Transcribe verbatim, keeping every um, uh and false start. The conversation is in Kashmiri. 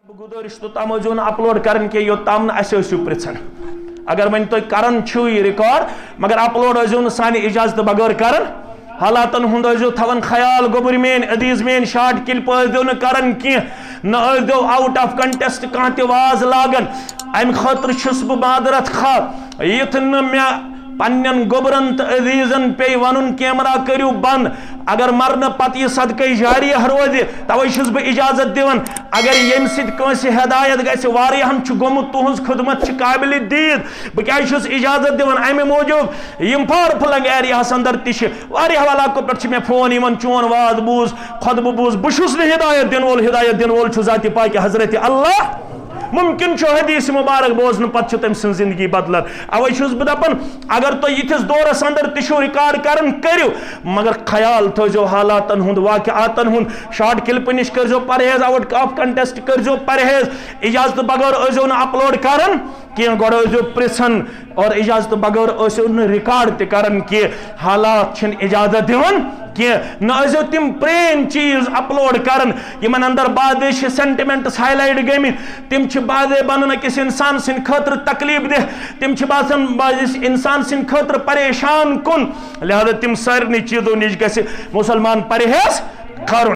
بہٕ گُزٲرِش توٚتام ٲسۍزیو نہٕ اپلوڈ کران کینٛہہ، یوٚتام نہٕ اَسہِ ٲسِو پرٛژھان۔ اگر وۄنۍ تُہۍ کران چھِو یہِ ریکارڈ، مگر اپلوڈ ٲسۍزیو نہٕ سانہِ اجازتہٕ بغٲر کران۔ حالاتن ہُنٛد ٲسۍزیو تھاوان خیال، گوٚبُر میٲنۍ، عزیز میٲنۍ، شارٹ کلپ ٲسۍزیو نہٕ کران کینٛہہ، نہ ٲسۍزیو آوٹ آف کنٹیسٹ کانٛہہ تہِ واز لاگان۔ امہِ خٲطرٕ چھُس بہٕ معذرت خواہ، یِتھ نہٕ مےٚ پننٮ۪ن گوٚبرن تہٕ عزیزن پیٚیہِ ونُن، کیمرہ کٔرِو بند۔ اگر مرنہٕ پتہٕ یہِ صدقے جاریہ روزِ، توے چھُس بہٕ اجازت دِوان۔ اگر ییٚمہِ سۭتۍ کٲنٛسہِ ہدایت گژھِ، واریاہن چھُ گوٚمُت، تُہنٛز خدمت چھِ قابل دید۔ بہٕ کیازِ چھُس اجازت دِوان؟ امہِ موٗجوٗب یِم فار فلنگ ایریاہس اندر تہِ چھِ واریاہو علاقو پٮ۪ٹھ چھِ مےٚ فون یِوان، چون واز بوٗز، خطبہٕ بوٗز۔ بہٕ چھُس نہٕ ہدایت دِنہٕ وول، ہدایت دِنہٕ وول چھُ ذاتِ پاکہِ حضرت اللہ۔ ممکن چھُ حدیث مبارک بوزنہٕ پتہٕ چھُ تٔمۍ سٕنٛز زندگی بدلان۔ اوے چھُس بہٕ دپان، اگر تُہۍ یِتھِس دورس اندر تہِ چھِو ریکارڈ کران، کٔرِو، مگر خیال تھٲیزیو حالاتن ہُنٛد، واقعاتن ہُنٛد۔ شارٹ کلپہٕ نِش کٔرزیو پرہیز، آوٹ آف کنٹیسٹ کٔرزیو پرہیز، اجازتہٕ بغٲر ٲسۍزیو نہٕ اپلوڈ کران کینٛہہ، گۄڈٕ ٲسۍزیو پرژھان، اور اجازتہٕ بغٲر ٲسۍزیو نہٕ ریکارڈ تہِ کران کینٛہہ۔ حالات چھِنہٕ اجازت دِوان کینٛہہ۔ نہ ٲسۍزیو تِم پرٛٲنۍ چیٖز اپلوڈ کران، یِمن اندر بعضے چھِ سینٹیمنٹس ہائی لائٹ گٔمٕتۍ، تِم چھِ بعضے بنان أکِس انسان سٕنٛدِ خٲطرٕ تکلیف دہ، تِم چھِ باسان بعض انسان سٕنٛدِ خٲطرٕ پریشان کُن۔ لہذا تِم سارنٕے چیٖزو نِش گژھِ مسلمان پرہیز کرُن۔